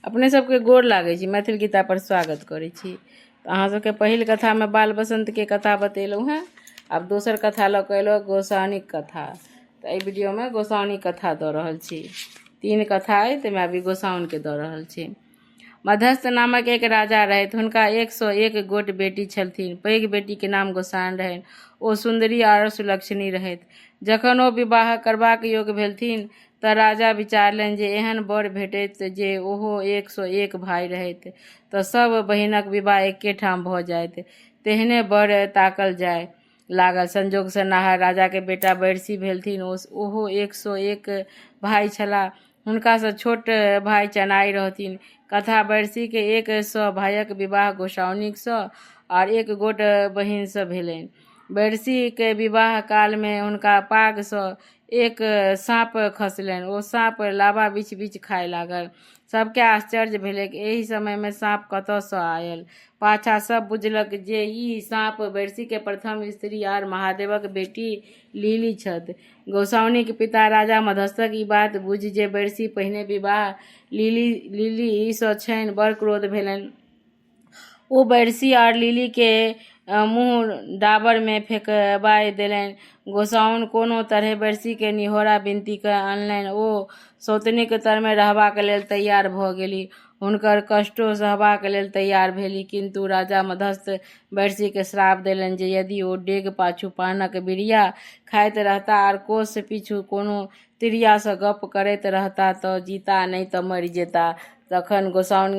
अपने सबके गोर लागै छी, मैथिल गीता पर स्वागत करै छी। तऽ अहाँ सबके पहिल कथामे बाल बसन्तके कथा बतेलहुँ हेँ। आब दोसर कथा लऽ कऽ एलहुँ, गोसाउनिक कथा। तऽ एहि वीडियोमे गोसाउनिक कथा दऽ रहल छी। 3 कथा अइ, ताहिमे अभी गोसाउनिके दऽ रहल छी। मध्यस्थ नामक एक राजा रहथि। हुनका 101 गोट बेटी छलथिन। पैघ बेटीके नाम गोसाउनि रहनि। ओ सुन्दरी आर सुलक्षणी रहथि। जखन ओ विवाह करबाक योग्य भेलथिन तऽ राजा विचारलनि जे एहन वर भेटैत जे ओहो 101 भाइ रहैत तऽ सभ बहिनक विवाह एके ठाम भऽ जाइत। तेहने वर ताकल जाय लागल। संजोगसँ नाहर राजाके बेटा बैरसी भेलथिन। ओहो 101 भाइ छलाह। हुनकासँ छोट भाइ चनाइ रहथिन। कथा बैरसीके 100 भाइक विवाह गोसाउनिकसँ आर 1 गोट बहिनसँ भेलनि। बैरसीके विवाह कालमे हुनका पागसँ एक साँप खसलनि। ओ साँप लाबा बिछि बिछि खाय लागल। सबके आश्चर्य भेलैक, एहि समयमे साँप कतऽसँ आयल? पाछाँ सब बुझलक जे ई साँप बैरसीके प्रथम स्त्री आर महादेवक बेटी लीली छथि। गोसाउनिक पिता राजा मध्यस्थक ई बात बुझि जे बैरसी पहिने विवाह लीलीसँ छनि, बड़ क्रोध भेलनि। ओ बैरसी आर लीलीके मुँह डाबरमे फेकबाय देलनि। गोसाउन कोनो तरहे बैरसीके निहोरा विनती कऽ अनलनि। ओ सौतनीक तरमे रहबाक लेल तैयार भऽ गेली। हुनकर कष्टो सहबाक लेल तैयार भेली। किन्तु राजा मध्यस्थ बैरसीके श्राप देलनि जे यदि ओ डेग पाछू पानक बिरिया खाइत रहता आर कोस पीछू कोनो तिरियासँ गप्प करैत रहता तऽ जीता, नहि तऽ मरि जेता। तखन गोसाउन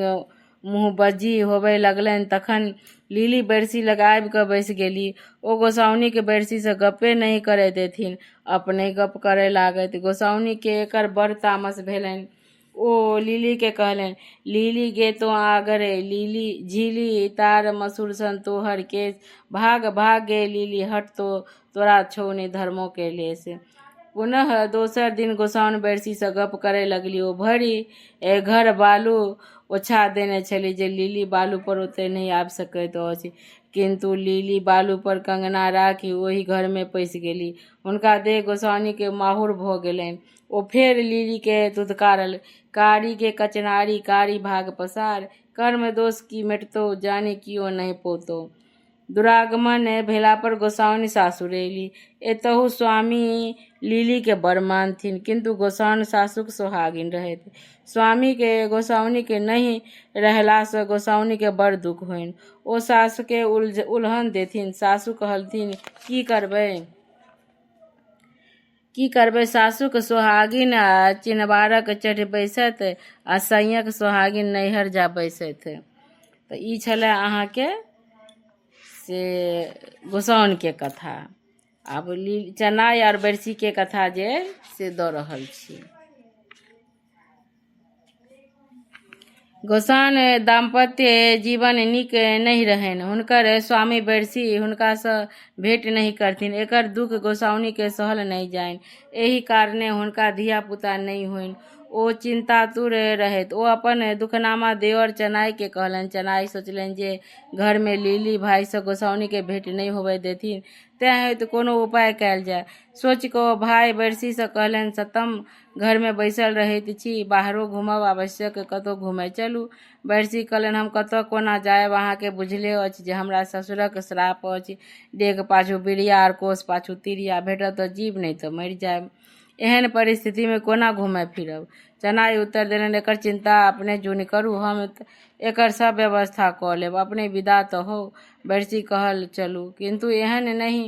मुँहबज्जी होबय लगलनि। तखन लीली बैरसी लग आबि कऽ बैसि गेली। ओ गोसाउनिके बैरसीसँ गप्पे नहि करय देथिन, अपने गप्प करय लागथि। गोसाउनिके एकर बड़ तामस भेलनि। ओ लीलीके कहलनि, लीली गे तोँ आगरे लीली झीली तार मसूर सन तोहर केश, भाग भाग गे लीली हट तो तोरा छौ नहि धर्मो के लेश। पुनः दोसर दिन गोसाउन बैरसीसँ गप्प करय लगली। ओ भरि घर बालु ओछा देने छली जे लीली बालु पर ओतय नहि आबि सकैत अछि। किन्तु लीली बालु पर कंगना राखि ओहि घरमे पैसि गेली। हुनका देख गोसाउनिके माहुर भऽ गेलनि। ओ फेर लीलीके धुतकारल, कारी गे कचनारी कारी भाग पसार, कर्म दोष की मेटतौ जानि कियो नहि पौतौ। दुरागमन भेलापर गोसाउनि सासुर अयली। एतहु स्वामी लीलीके बड़ मानथिन, किन्तु गोसाउनि सासुक सोहागिन रहथि। स्वामीके गोसाउनिके नहि रहलासँ गोसाउनिके बड़ दुःख होइन। ओ सासुके उलहन देथिन। सासु कहलथिन, की करबै? की करबै? सासुक सोहागिन आ चिनबारक चढ़ि बैसत आ सैंयक सोहागिन नैहर जा बैसत। तऽ ई छलै अहाँके से गोसाउनिके कथा। आब चनाइ आर बैरसीके कथा जे अइ से दऽ रहल छी। गोसाउनि दाम्पत्य जीवन नीक नहि रहनि। हुनकर स्वामी बैरसी हुनकासँ भेँट नहि करथिन। एकर दुःख गोसाउनिकेँ सहल नहि जाइन। एहि कारणेँ हुनका धिया-पुता नहि होइन। ओ चिन्तातुर रहथि। ओ अपन दुखनामा देओर चनाइकेँ कहलनि। चनाइ सोचलनि जे घरमे लीली भाइसँ गोसाउनिकेँ भेँट नहि होबय देथिन, तेँ हेतु कोनो उपाय कयल जाय। सोचि कऽ ओ भाइ बैरसीसँ कहलनि, सतम घरमे बैसल रहैत छी, बाहरो घूमब आवश्यक, कतहु घूमय चलू। बैरसी कहलनि, हम कतऽ कोना जायब? अहाँकेँ बुझले अछि जे हमरा ससुरक श्राप अछि। डेग पाछू बिरिया आर कोस पाछू तिरिया, भेटत तऽ जीब नहि तऽ मरि जायब। एहन परिस्थितिमे कोना घूमय फिरब? चनाइ उत्तर देलनि, एकर चिन्ता अपने जुनि करू, हम एकर सभ व्यवस्था कऽ लेब। अपने विदा तऽ होउ। बैरसी कहल, चलू, किन्तु एहन नहि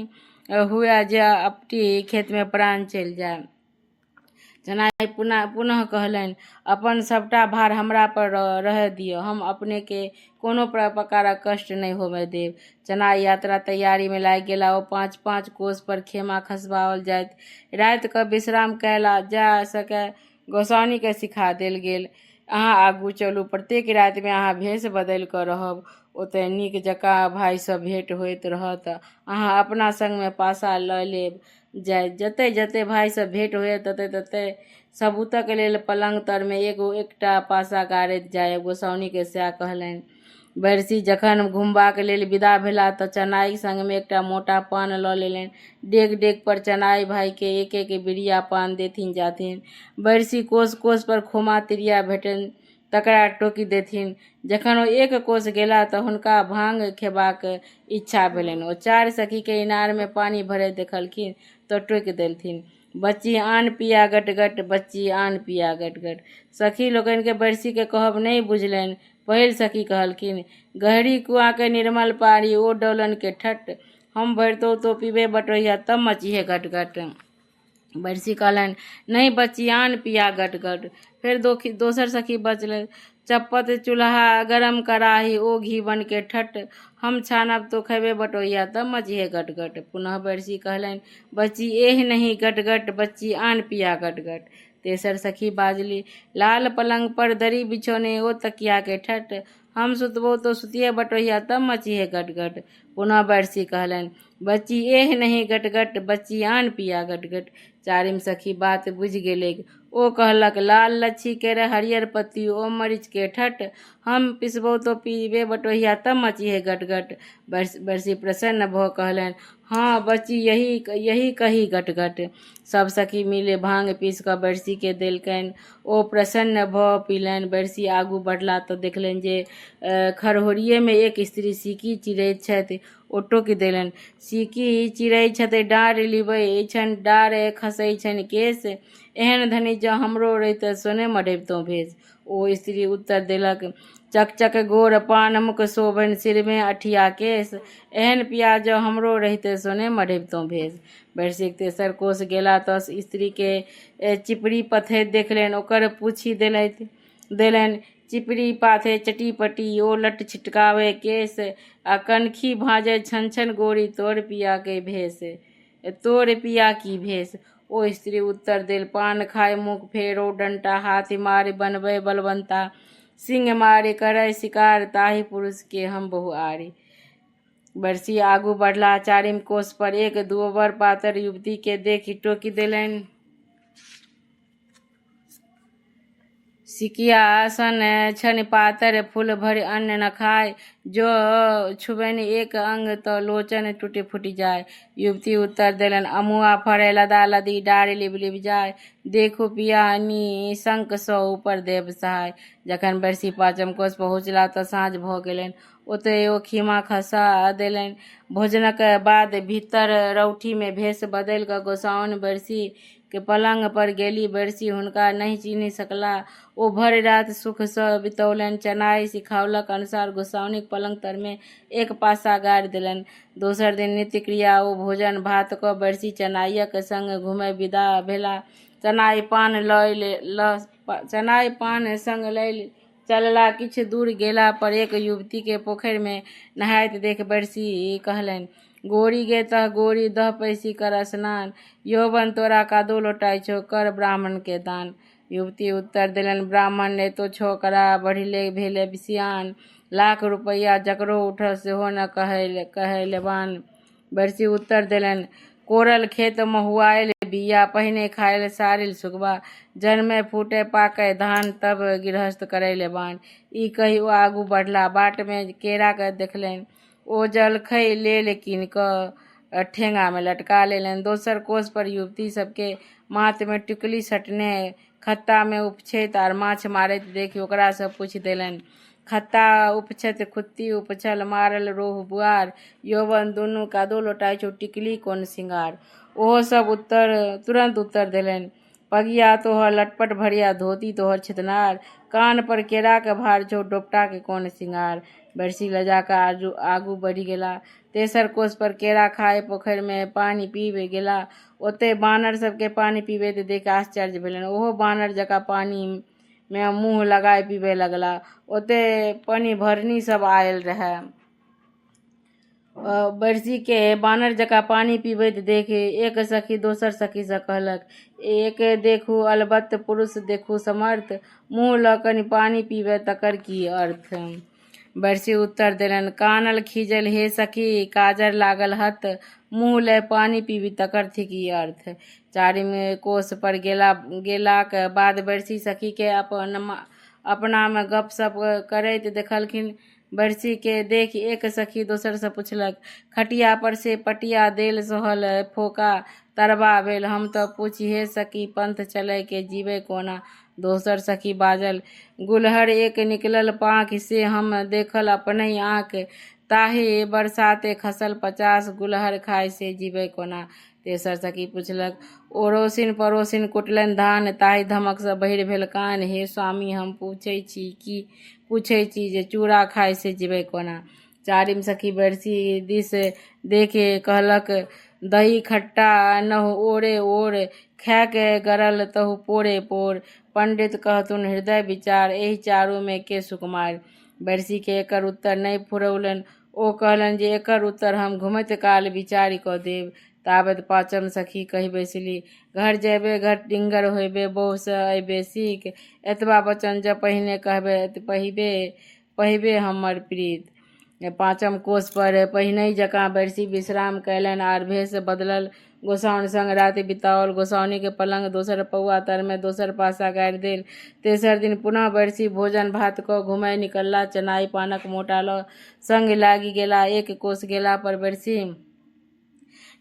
हुअए जे अपटी खेतमे प्राण चलि जाय। चनाइ पुनः कहलनि, अपन सभटा भार हमरा पर रहय दिअ। हम अपनेकेँ कोनो प्रकारक कष्ट नहि होमय देब। चनाइ यात्रा तैयारीमे लागि गेलाह। ओ 5-5 कोस पर खेमा खसबाओल जाइत। राति कऽ विश्राम कयल जा सकय। गोसाउनिकेँ सिखा देल गेल, अहाँ आगू चलू। प्रत्येक रातिमे अहाँ भेष बदलि कऽ रहब। ओतय नीक जकाँ भाइसँ भेँट होइत रहत। अहाँ अपना संगमे पासा लऽ लेब। जायत। जतय-जतय भाइसँ भेँट होयत ततय-ततय सबूतक लेल पलंग तरमे एकटा पासा गाड़ैत जायब। गोसाउनिकेँ सैह कहलनि। बैरसी जखन घुमबाक लेल विदा भेलाह तँ चनाइक संगमे एकटा मोटा पान लऽ लेलनि। डेग-डेग पर चनाइ भाइकेँ एक-एक बिरिया पान देथिन जाथिन। बैरसी कोस-कोस पर खोमा तिरिया भेटनि तकरा टोकि देथिन। जखन ओ एक कोस गेलाह तऽ हुनका भांग खेबाक इच्छा भेलनि। ओ चारि सखीकेँ इनारमे पानि भरैत देखलखिन तऽ टोकि देलथिन, बच्ची आन पिया गट-गट, बच्ची आन पिया गट-गट। सखी लोकनिकेँ बैरसीक कहब नहि बुझलनि। पहिल सखी कहलखिन, गहरी कुआँक निर्मल पानि ओ डौलन के ठट्ट, हम भरितहुँ तो पीबे बटोहिया तब मचिहे गट-गट। बैरसी कहलनि, नहि बच्ची आन पिया गट-गट। फेर दोसर सखी बजलै, चप्पत चूल्हा गरम कराही ओ घी बन के ठट्ट, हम छानब तो खयबे बटोहिया तब मचिहे गट-गट। पुनः बैरसी कहलनि, बच्ची एह नहि गट-गट, बच्ची आन पिया गट-गट। तेसर सखी बाजलि, लाल पलंग पर दरी बिछौने ओ तकिया के ठट्ट, हम सुतबौ तो सुतिहे बटोहिया तब मचिहे गट-गट। पुनः बैरसी कहलनि, बच्ची एह नहि गट-गट, बच्ची आन पिया गट-गट। चारिम सखी बात बुझि गेलैक। ओ कहलक, लाल लच्छी केर हरियर पत्ती ओ मरीच के ठट्ट, हम पिसबौ तो पीबे बटोहिया तब मचिहे गट-गट। बैरसी प्रसन्न भऽ कहलनि, हँ बच्ची यही यही कही गट-गट। सभ सखी मिलि भांग पीसि कऽ बैरसीकेँ देलकनि। ओ प्रसन्न भऽ पीलनि। बैरसी आगू बढ़लाह तऽ देखलनि जे खरहोरिएमे एक स्त्री सीकी चिरैत छथि। ओ टोकि देलनि, सीकी चिरै छथि डाँड़ लिबै छनि डाँड़ खसै छनि केश। एहन धनी जँ हमरो रहितए सोने मढ़बितहुँ भेष। ओ स्त्री उत्तर देलक, चक-चक गोर पान मुख शोभनि सिरमे अठिया केश। एहन पिया जँ हमरो रहितए सोने मढ़बितहुँ भेष। भरिसक तेसर कोस गेला तऽ स्त्रीकेँ चिपड़ी पथैत देखलनि। ओकर पूछि देलनि, चिपड़ी पाथै चटी-पटी ओ लट छिटकाबै केश। आ कनखी भाँजै छन-छन गोरी तोर पिया के भेष। तोर पिया की भेष? ओ स्त्री उत्तर देल, पान खाय मुख फेरो डंटा हाथी मारि बनबै बलवंता सिंह मारि करय शिकार ताहि पुरुष के हम बहुआरि। बरसी आगू बढ़लाह। चारिम कोस पर एक दुबर पातर युवती के देखि टोकि देलनि। सिकिया सन छनि पातर फूल भरि अन्न न खाय, जँ छुबनि एक अंग तँ लोचन टूटि फूटि जाय। युवती उत्तर देलनि, अमुआ फड़य लदा-लदी डारि लिब-लिब जाय, देखू पिया निशंक सँ ऊपर देब सहाय। जखन बैरसी पाँचम कोस पहुँचलाह तँ साँझ भऽ गेलनि। ओतय ओ खीमा खसा देलनि। भोजनक बाद भीतर रौठीमे भेष बदलि कऽ गोसाउनि बैरसी के पलंग पर गेली। बैरसी हुनका नहि चीन्हि सकलाह। ओ भरि राति सुखसँ बितौलनि। चनाइ सिखाओलक अनुसार गोसाउनिक पलंग तरमे एक पासा गाड़ि देलनि। दोसर दिन नित्य-क्रिया ओ भोजन-भात कऽ बैरसी चनाइक संग घुमय विदा भेलाह। चनाइ पान संग लय चललाह। किछु दूर गेला पर एक युवतीकेँ पोखरिमे नहाइत देखि बैरसी कहलनि, गोरी गे तह गोरी दह पैसी कर स्नान, यौवन तोरा कादो लोटाइ छौ, कर ब्राह्मणकेँ दान। युवती उत्तर देलनि, ब्राह्मण एतो छोकरा बढ़िले भेले सियान, लाख रुपैया जकरो उठल सेहो न कहै लेबान। बैरसी उत्तर देलनि, कोरल खेत महुआयल बीया, पहिने खायल सारिल सुगबा, जनमय फूटय पाकय धान, तब गृहस्थ करय लेबान। ई कहि ओ आगू बढ़लाह। बाटमे केरा देखलनि। ओ जलखै लेल कीनि कऽ ठेंगामे लटका लेलनि। दोसर कोस पर युवती सभकेँ माथमे टिकुली सटने खत्तामे उपछैत आर माछ मारैत देखि ओकरासँ पूछि देलनि, खत्ता उपछैत खुत्ती उपछल मारल रोहु बुआर, यौवन दुनू कादो लोटाइ छौ टिकली कोन सिंगार। ओहो सभ तुरन्त उत्तर देलनि, पगिया तोहर लटपट भरिया धोती तोहर छेदनार, कान्ह पर केराक भार छौ डोपटा के कोन सिंगार। बैरसी लजा कऽ आगू बढ़ि गेलाह। तेसर कोस पर केरा खाय पोखरिमे पानि पीबि गेलाह। ओतय बानर सभकेँ पानि पीबैत देखि आश्चर्य भेलनि। ओहो बानर जकाँ पानिमे मुँह लगाय पीबय लगलाह। ओतय पनिभरनी सभ आयल रहय। बैरसीकेँ बानर जकाँ पानि पीबैत देखि एक सखी दोसर सखीसँ कहलक, एक देखू अलबत्त पुरुष देखू समर्थ, मुँह लऽ कऽ पानि पीबय तकर की अर्थ? बैरसी उत्तर देलनि, कानल खीजल हे सखी काजर लागल हत, मुँह लय पानि पीबी तकर थिक ई अर्थ। चारिम कोस पर गेलाक बाद बैरसी सखीकेँ अपनामे गप्प-सप्प करैत देखलखिन। बैरसीकेँ देखि एक सखी दोसरसँ पुछलक, खटिया पर से पटिया देल सोहल फोंका तरबा भेल, हम तऽ पूछि हे सखी पंथ चलय के जीबै कोना। दोसर सखी बाजल, गुलहर एक निकलल पाँखि से हम देखल अपनहि आँखि, ताहि बरसाते खसल 50 गुलहर खाय से जीबै कोना। तेसर सखी पुछलक, ओरोसिन पड़ोसिन कुटलनि धान, ताहि धमकसँ बहिर भेल कान, हे स्वामी हम पूछै छी जे चूड़ा खाय से जीबै कोना। चारिम सखी बैरसी दिस देखि कहलक, दही खट्टा नहु ओरे ओर, खायके गरल तहु पोरे पोर, पंडित कहथुन हृदय विचार, एहि चारूमे के सुकुमार। बैरसीके एकर उत्तर नहि फुरौलनि। ओ कहलनि जे एकर उत्तर हम घुमैत काल विचारि कऽ देब। ताबत पाँचम सखी कहि बैसली, घर जयबे घर डिंगर होयबे, बहुसँ अयबे सीख, एतबा वचन जँ पहिने कहबे पहिबे हमर प्रीत। पाँचम कोस पर पहिनहि जकाँ बैरसी विश्राम कयलनि आर भेष बदलल गोसाउनि संग राति बिताओल। गोसाउनिक पलंग दोसर पौआ तरमे दोसर पासा गाड़ि देल। तेसर दिन पुनः बैरसी भोजन भात कऽ घुमय निकलला। चनाइ पानक मोटा लऽ संग लागि गेला। एक कोस गेला पर बैरसी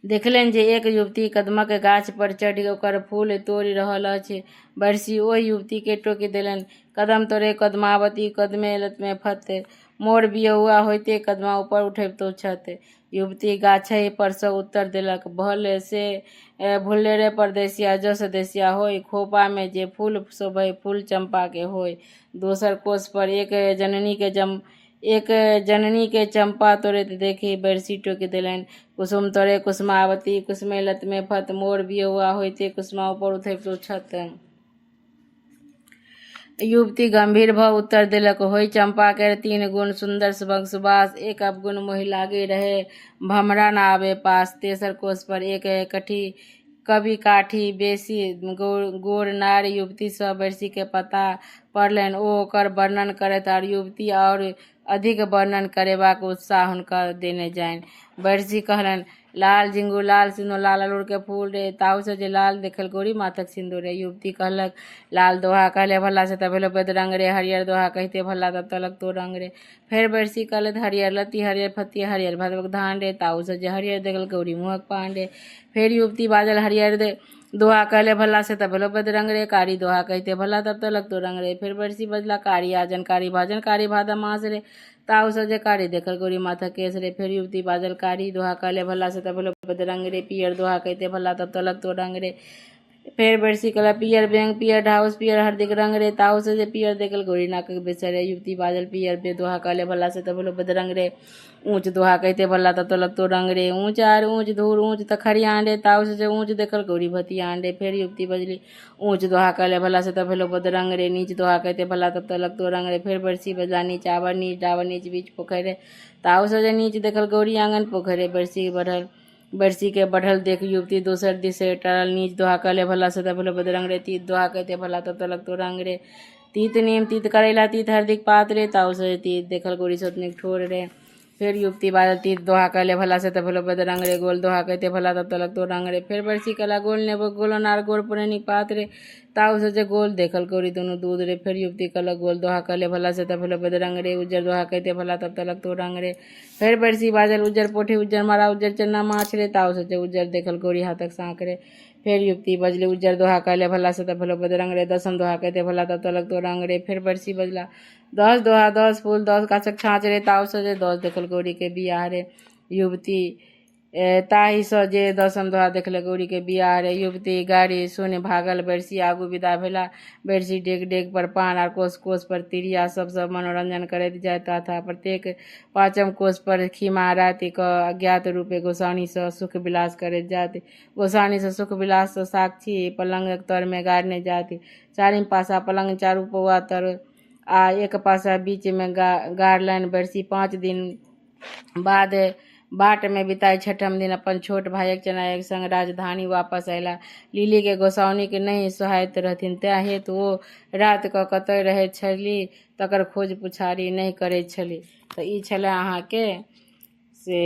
देखलनि जे एक युवती कदमक गाछ पर चढ़ि ओकर फूल तोड़ि रहल अछि। बैरसी ओहि युवतीकेँ टोकि देलनि, कदम तोड़े कदमावती, कदमे लतमे फत, मोर बियहुआ होइते कदमा ऊपर उठबितौ छत। युवती गाछहि परसँ उत्तर देलक, भले से भुल्ले रे परदेसिया जस देसिया होय, खोपामे जे फूल शोभै फूल चंपा के होय। दोसर कोस पर एक जननीकेँ चंपा तोड़ैत देखि बैरसी टोकि देलनि, कुसुम तोड़े कुसुमावती, कुसुमे लतमे फत, मोर बियहुआ होइते कुसुमा ऊपर उठबितौ छत। युवती गंभीर भऽ उत्तर देलक, होइ चंपा केर तीन गुण, सुन्दर सुभग सुबास, एक अवगुण मोहि लागि रहे, भमरा न आबे पास। तेसर कोस पर एक कवि-काठी बेसी गोर नार युवतीसँ बैरसीकेँ पता पड़लनि। ओ ओकर वर्णन करथि आर युवती आओर अधिक वर्णन करेबाक उत्साह हुनका देने जानि। बैरसी कहलनि, लाल झिंगुर लाल सिंदूर लाल अड़हुल के फूल रे, ताहू सँ जे लाल देखल गौरी माथक सिन्दूर रे। युवती कहलक, लाल दोहा कहले भला से तऽ भेलौ बेदरंग रे, हरियर दोहा कहिते भला तब तऽ लगतौ रंग रे। फेर बैरसी कहलथि, हरियर लत्ती हरियर फत्ती हरियर भदबक धान रे, ताहू सँ जे हरियर देखल गौरी मुँहक पान रे। फेर युवती बाजल, हरियर दोहा कहले भला से तऽ भेलौ बदरंग रे, कारी दोहा कहिते भला तब तऽ लगतौ रंग रे। फेर बैरसी बजला, कारी आजन कारी भाजन कारी भादव मास रे, ताहू सँ जे कारी देखल गौरी माथक केश रे। फेर युवती बाजल, कारी दोहा कहले भला से तऽ भेलौ बदरंग रे, पियर दोहा कहिते भला तब तऽ लगतौ रंग रे। फेर बैरसी कहला, पियर बेंग पियर ढाउस पियर हरदिक रंग रे, ताहू सँ जे पियर देखल गौरी नाकक बेसर रे। युवती बाजल, पियर बे दोहा कहले भला से तऽ भेलौ बदरंग रे, ऊँच दोहा कहिते भला तब तऽ लगतौ रंग रे। ऊँच आर ऊँच धूर ऊँच तऽ खरियान रे, ताहू सँ जे ऊँच देखल गौरी भतियान रे। फेर युवती बजली, ऊँच दोहा कहले भला से तऽ भेलौ बदरंग रे, नीच दोहा कहिते भला तब तऽ लगतौ रंग रे। फेर बैरसी बजला, नीच आबर नीच डाबर नीच बीच पोखरि रे, ताहू सँ जे नीच देखल गौरी आँगन पोखरि रे। बैरसीके बढ़ल देख युवती दोसर दिस टरल, नीच दोहा कहले भला से तऽ भेलौ बदरंग रे, तीत दोहा कहिते भला तब तऽ लगतौ रंग रे। तीत नीम तीत करैला तीत हरदिक पात रे, ताहू सँ तीत देखल गौरी सोतनीक ठोर रे। फेर युवती बाजल, तीत दोहा कहले भला से तऽ भेलौ बदरंग रे, गोल दोहा कहिते भला तब तऽ लगतौ रंग रे। फेर बैरसी कहला, गोल नेबो गोल अनार गोल पुरैनिक पात रे, ताहू सँ जे गोल देखल गौरी दुनू दूध रे। फेर युवती कहलक, गोल दोहा कहले भला से तऽ भेलौ बदरंग रे, उज्जर दोहा कहिते भला तब तऽ लगतौ रंग रे। फेर बैरसी बाजल, उज्जर पोठी उज्जर मारा उज्जर चन्ना माछ रे, ताहू सँ जे उज्जर देखल गौरी हाथक साँक रे। फेर युवती बजली, उज्जर दोहा कहले भला से तऽ भेलौ बदरंग रे, दसम दोहा कहिते भला तब तऽ लगतौ रंग रे। फेर बैरसी बजला, 10 दोहा 10 फूल 10 गाछक छाँच रे, ताहू सँ जे 10 देखल गौरी के बियाह रे। युवती ताहिसँ जे दसम दोहा देखलक गौरी के बियाह रे। युवती गाड़ी सुनि भागल, बैरसी आगू विदा भेला। बैरसी डेग डेग पर पान आर कोस कोस पर तिरिया सबसँ मनोरंजन करैत जाइत तथा प्रत्येक पाँचम कोस पर खीमा राति कऽ अज्ञात रूपे गोसाउनिसँ सुख विलास करैत जाथि। गोसाउनिसँ सुख विलाससँ साक्षी पलंगक तरमे गाड़ने जाथि। चारिम पासा पलंग चारू पौआ तर आ एक पासा बीचमे गाड़लनि। बैरसी 5 दिन बाद बाटमे बिताय छठम दिन अपन छोट भायक चनायक संग राजधानी वापस अयलाह। लिलीकेँ गोसाउनिक नहि सोहाइत रहथिन तेँ हेतु ओ राति कऽ कतय रहैत छलीह तकर खोज पुछारी नहि करैत छलीह। तऽ ई छलए अहाँके से